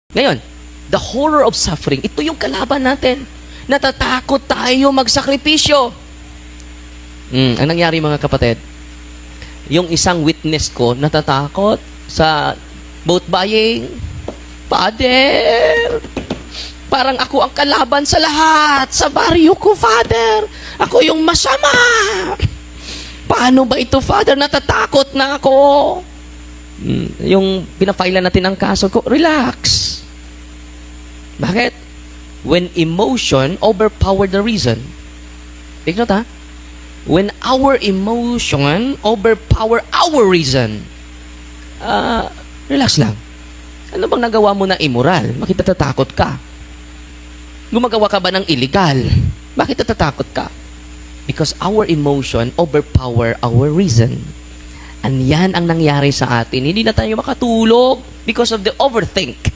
Ngayon, the horror of suffering, ito yung kalaban natin. Natatakot tayo magsakripisyo. Ang nangyari, mga kapatid, yung isang witness ko natatakot sa vote buying. "Father, parang ako ang kalaban sa lahat. Sa baryo ko, Father. Ako yung masama. Paano ba ito, Father? Natatakot na ako." Yung pina-file-an natin ang kaso ko, relax. Bakit? When emotion overpower the reason. Take note ha. When our emotion overpower our reason, relax lang. Ano bang nagawa mo na immoral? Bakit natatakot ka? Gumagawa ka ba ng illegal? Bakit natatakot ka? Because our emotion overpower our reason. And yan ang nangyari sa atin. Hindi na tayo makatulog because of the overthink.